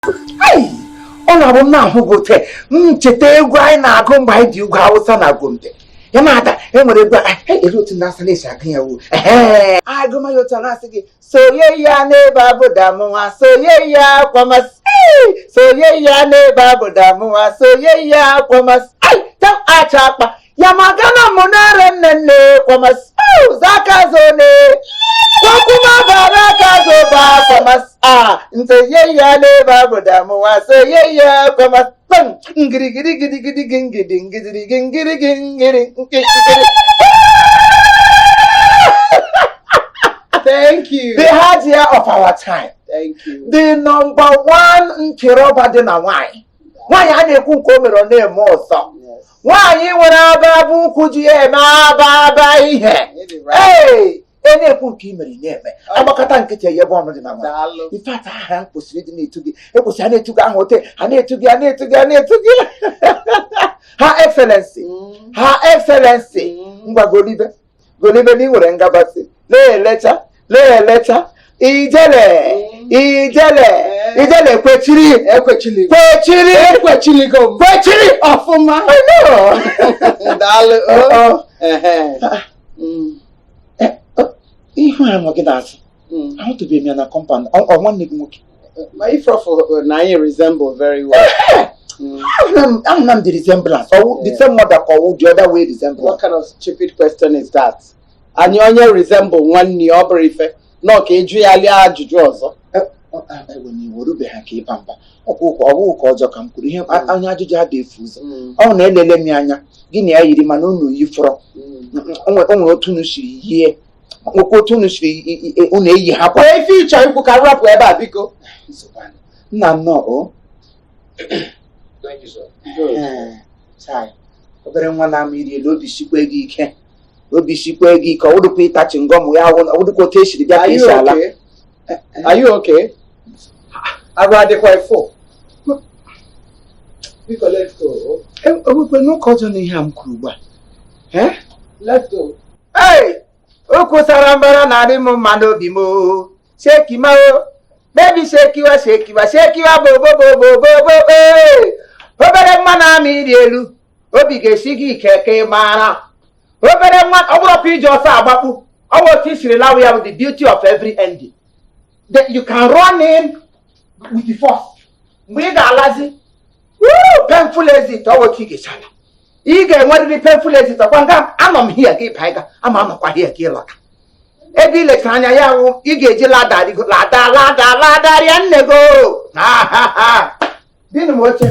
Ọ na-abụ m na-ahụ gị ote m cheta egwu anyị na-agụ mgbe anyị dị ugwu Awụsa na Gombe ya na-ada enwere egwu ere otu na-asa na-esi agụ ya wu agụma ya otu a na-asị gị soyayya n'ebe abụ damuwa soyayya kwamasị soyayya n'ebe abụ damuwa soyayya kwamasị ta acha akpa ya magana mụ na-ere nne nne kwamasị zaka zone ko kuma ba za ka zo ba kwamas a soyayya ne babu damuwa soyayya kwamas ban ngiri giri gidi gidi gingidi ngiri gingiri gingiri. Thank you. The Hajia of our time. Thank you. The number one nkeroba dị na nwanyị. Nwaanyị a na-ekwu nke o mere ọ na-eme ọzọ. Nwaanyị nwere aba ụkwụ ji ya eme aba aba ihe. Ee, e na-ekwu nke i mere na-eme agbakọta nkịtị ya ebe ọnụ dị na nwaanyị. In fact, aha ha kwesịrị ịdị na-etu gị, ekwesịrị a na-etu gị aha ote, ha na-etu gị, a na-etu gị, a na-etu gị. Her Excellency, Her Excellency, ngwa golibe, golibe na ị nwere ngabasị, na-elecha, na-elecha, ijele, ijele, ijele kwechiri, Ekwechili. Kwechiri, Ekwechiligo m. Kwechiri ọfụma. I know. Daalụ. Oh. Ehe. Ihu a nọ gị n'azụ, ahụtụbeghị m ya na compound, ọ nwanne gị nwoke. Ma ifrọfụ na anyị resemble very well. Ahụla m the resemblance, ọwụ the same mother ka ọwụ the other way resemblance. What kind of stupid question is that? Anyị onye resemble nwanne ya ọ bụrụ ife nọ ka ịjụ ya lie ajụjụ ọzọ. Ewe na iwe rubeghị ka ịba mba, ọkwa ụka ọ bụghị ka ọjọọ ka m kwuru ihe anya ajụjụ a dị efu ụzọ. Ọ na-elele m ya anya gị na ya yiri mana unu yifọrọ, o nwere otu unu siri yie, nwekwa otu unu siri unu eyi ha kwa. Kwee ife ịchọ ikwu ka m rapụ ebe a biko. Nna m nọ o. Thank you, sir. Chai, obere nwa na-ama iri elu, obi sikwe gị ike, obi sikwe gị ike, ọ wụdịkwa ịtachi ngọm ya, ọ wụdịkwa otu esiri bịa ka Are you esi ala. okay? Are you okay? Arụ adịkwa ifo. Biko, let's go. Ewekwe n'ụka ọjọọ na ihe a m kwuru ugbu a. Let's go. Ee, o kwusara mbara na-adị m mma n'obi m o. Shekima o, bebi shekiwa shekiwa shekiwa bobobobobobo ee. Obere nwa na-ama iri elu, obi ga-esi gị ike ka ị mara. Obere nwa ọ bụrụkwa iji ọsọ agbakpu, ọ bụ otu i siri lawa ya bụ the beauty of every ending. That you can run in with the force. Mgbe ị ga-alazi, woo, painful exit, ọ bụ otu ị ga-esi ala. Ị ga-enwerịrị painful exit, ọkwa nga anọ m hie gị baa ịga, ama anọkwa hie gị lọta. Ebe ị lechara anya ya wụ ị ga-eji lada rigo, lada lada lada rịa nne gị o. Ha ha ha. Dịnụ m oche.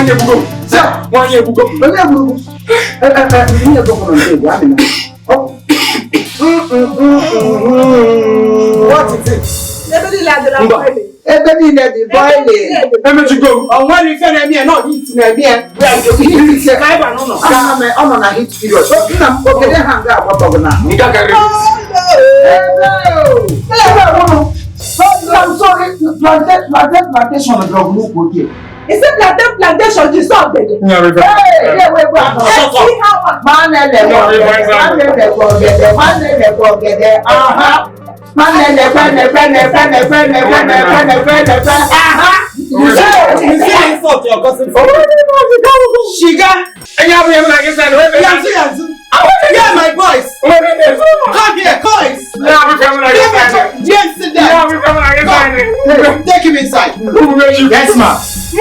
Nwaanyị egbugo m. Nwaanyị egbugo m. Onye gburu nwunye gọvanọ ndị Igbo amị. What is it? Ebe niile adịla Mba. boiling. Ebe niile dị boiling. Emechigo m. Ọ nwere ife na-eme ya na ọ dị iti na-eme ya. Ka anyị ba n'ụlọ. Ọ nọ na heat period. Nna m, ogede ha nga agbapọgụ na. Nke a karịrị. Ebe o! Ebe o! I'm sorry, plantation dị ọgụ n'ukwu oge. Isi plantain plantation ji sọ ọgbede. Ee, ya wee gwa ha. Esi ha nwa. Ma na-elekwa ọgede, ma na-elekwa ọgede, ma na-elekwa ọgede, aha. Ma na-elekwe, nekwe, nekwe, nekwe, nekwe, nekwe, nekwe, nekwe, aha. You see insult you're causing for Shiga. Enye abụghị m na gị sị na Yanzu, yanzu. Yeah, my boys. Come here, boys. Yes, sit down. Take him inside. Yes, ma.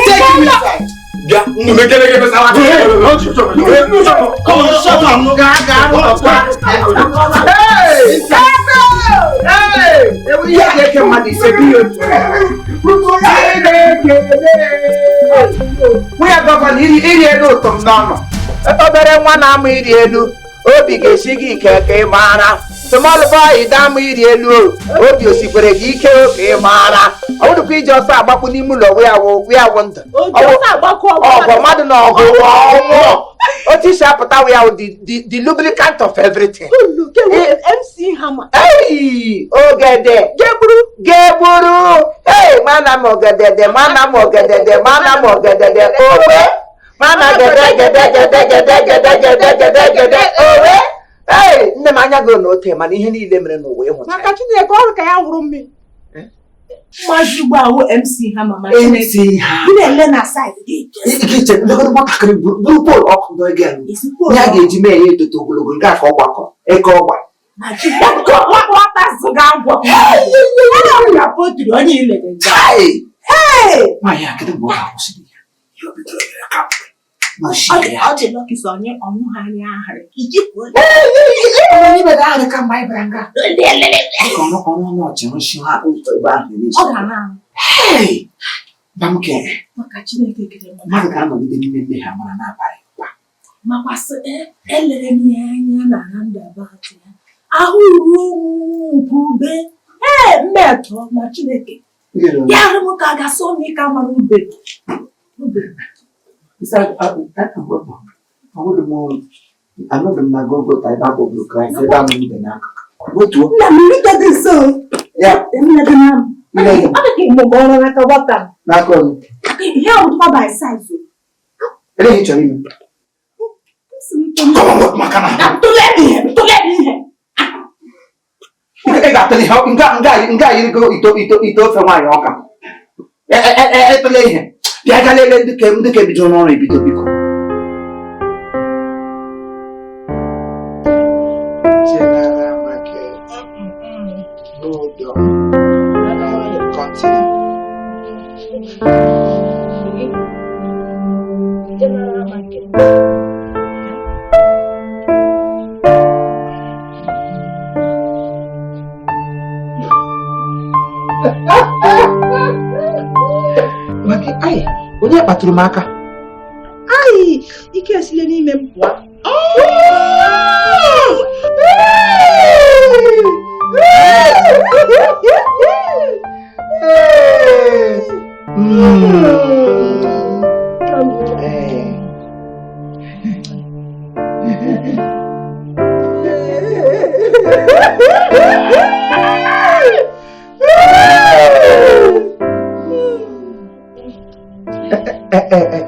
Take him inside. Bịa, nnụnụ gịnị gị mesara. Come on, shut up. Gaa, gaa, nọkwa. Hey! Hey! Ewu ihe ga-eke mmadụ ise bi ya otu. Chineke nwunye gọvanọ iri elu ụtọ m n'ọnụ. Obere nwa na-amụ iri elu, obi ga-esi gị ike ka ị maara. Small boy na-amụ iri elu o, obi osikwere gị ike o ka ị maara. Ọ bụrụkwa iji ọsọ agbapụ n'ime ụlọ wee awụ ndụ. O ji ọsọ agbakọ ọgwụ. Ọgụ mmadụ na ọgụ ọnwụ. Otu isi apụta wee awụ the lubricant of everything. Ulu ke wee MC Hammer. Hey! Ogede! Gegburu! Gegburu! Hey! Mana m ogedede, mana m ogedede, mana m ogedede, owe! Mana gede gede gede gede gede gede gede gede owe! Hey! Nne m anya gị na ote mana ihe niile mere n'ụwa ịhụcha. Maka Chineke ọrụ ka ya wụrụ mmiri. Mmazi ugbu a wụ MC Hammer ma Chineke. MC ha. Gị na-ele na side gị. Ike iche ndekọta nwatakịrị buru poolu ọkụ dọ gị anyị. Ezigbo Ya ga-eji mee ya etoto ogologo nke a ka ọgbakọ eke ọgba. Ma Chineke nwata zụga agwọ. Ya na potri onye ilere nja. Chai! Hey! Nwaanyị a kedu mgbe ọ ga-akwụsị ya? Ọ dị lucky sọ onye ọnwụ ha anya ahịrị. Iji kwuo. Ọ ga na-ahụ. Maka Chineke kere m. Mmadụ ga-anọgide n'ime mmehie amara n'abalị. Makwasị elere m ya anya na roundabout ya. Ahụ ruo m nke ube. Ee, mmetọ ma Chineke. Ya hụ m ka a ga-asọ m ike amara ube. Ube. Anọdụ m na Golgota ebe a kpọgburu Kraịst ebe a mụrụ ube n'akụkụ. Wetuo. Nna m rite dị nso. Ya, Nne gị na m. nne gị Ọ dị ka mgbe ọrụ n'aka nwata m. n'aka onye. Ihe a wụdịkwa by size o. Elee ihe ị chọrọ ime? Nsị m tụrụ. Come on, wepụ maka na. Na ntụle m ihe, ntụle m ihe. Ị ga-atụle ihe nga yirigo ite ofe nwaanyị ọka. Etụle ihe. Bịa ga lelee ndị ka ebido n'ọrụ ebido biko. General market. Hold on. Continue. General market. Maka ai, onye kpatụrụ m aka? Ai, ike esile n'ime m pụọ. Ee.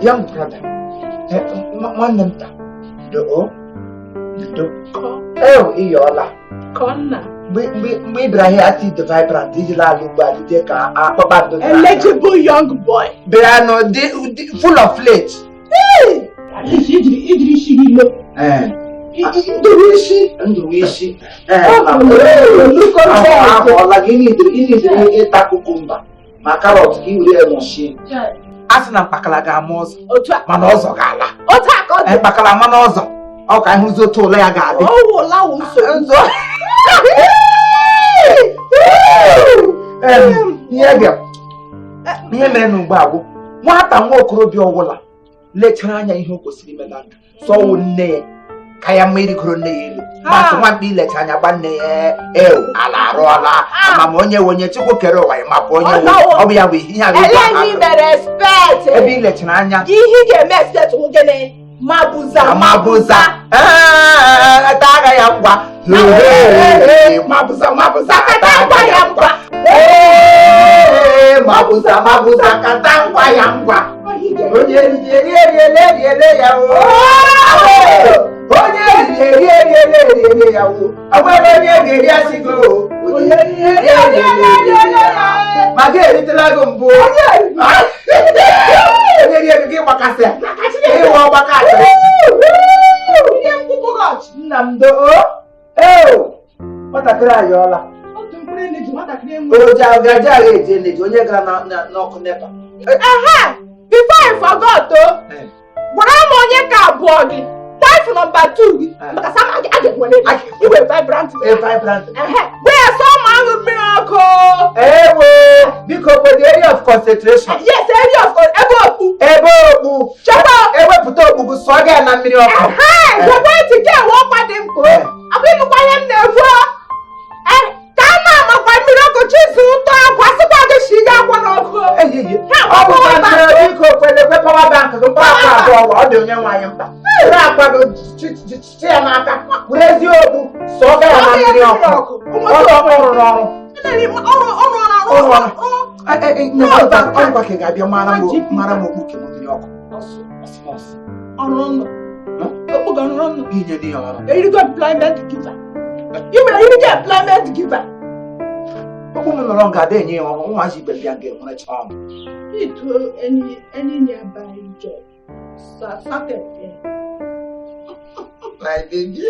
Young brother, nwanne m ta, do do ịyọọla. Kọnna. Mgbe ị bịara ahịa ati dị vibrant iji laala ugbo a dịje ka kpakpando dị n'anya. Eligible young boy. Bịara nụ dị full of flate. At least ijiri isi gị lo. Ee. Nduru isi. Ndụ isi. Ọ Ahụọla gị ịnidiri ịta kukumba ma karọt ka i were nọchie. A sị na mkpakala ga-ama ọzọ Otu a. mana ọzọ ga-ala. Otu a ka ọ dị. Mkpakala ama n'ọzọ ọ ka ịhụzi otu ụlọ ya ga-adị. Ọ wụla wụ nsogbu. Nzọ. Ihe bịa ihe mere na ugbu a bụ nwata nwa okorobịa ọbụla Lechara anya ihe o kwesịrị ime na ndụ. Sọwụ nne ya ka ya mma irigoro nne ya elu. Masị nwamkpi ilecha anya gba nne ya ewu ala arụọla ama onye nwe onye Chukwu kere ụwa ya mapụ onye nwe ọ bụ ya bụ ihe a bụ Ele ihe mere expect. ebe ilechara anya Ihe ị ga-eme expect wụ gịnị? Mabuza. Mabuza ata agha ya ngwa. Mabuza mabuza kata ngwa ya ngwa. Mabuza mabuza kata ngwa ya ngwa. Onye riri eri eriele eriele ya o. Onye riri eri eriele eriele ya o. Onwere onye ga-eri asị gị o. Onye riri eri eriele eriele ya. Ma gị eritela gị mbụ. Onye rie ego gị gbakasị. Ịwa ọgbakasị. Nna m do o. Nwatakịrị ayọọla. Oji agaji agha eji eneji onye gara n'ọkụ NEPA. Before I forgot o, gwara m onye ka abụọ gị. Wife number 2 gị. Maka sa ma a ga-enwere gị. Iwe vibrant. Vibrant. Gwa ya sọ ma aṅụ mmiri ọkụ. Ewo, biko bụ the area of concentration. Yes, area of ebe okpu. Ebe okpu. Chekwa. Ewepụta okpu gị sụọ gị na mmiri ọkụ. Gwekwa ntị ka ewe ọkwa dị mkpa. Abụ ịnụkwa ihe m na-ekwu. Ka a na-amakwa mmiri ọkụ chizu ụtọ akwa sịkwa gị shi gị akwa n'ọkụ. Ọ bụkwa ndị biko kwelekwe pawa bank gị mkpa akwa abụọ ọ dị onye nwaanyị mkpa. Were akwa gị chi ya n'aka were ezi okpu sụọ gị na mmiri ọkụ. Ọrụ ọrụ n'ọrụ. Ọrụ ka ị ga-abịa mara m okpu ke mmiri ọkụ. Ọrụ ọrụ. Inye dị ya ọrụ. Erigo employment giver. Ị nwere erigo employment giver. Okpu m nọrọ nga ada enye ya ọrụ ụmụazị ibe bịa ga-enwerecha ọrụ. Ito any nearby job. Started there. My baby.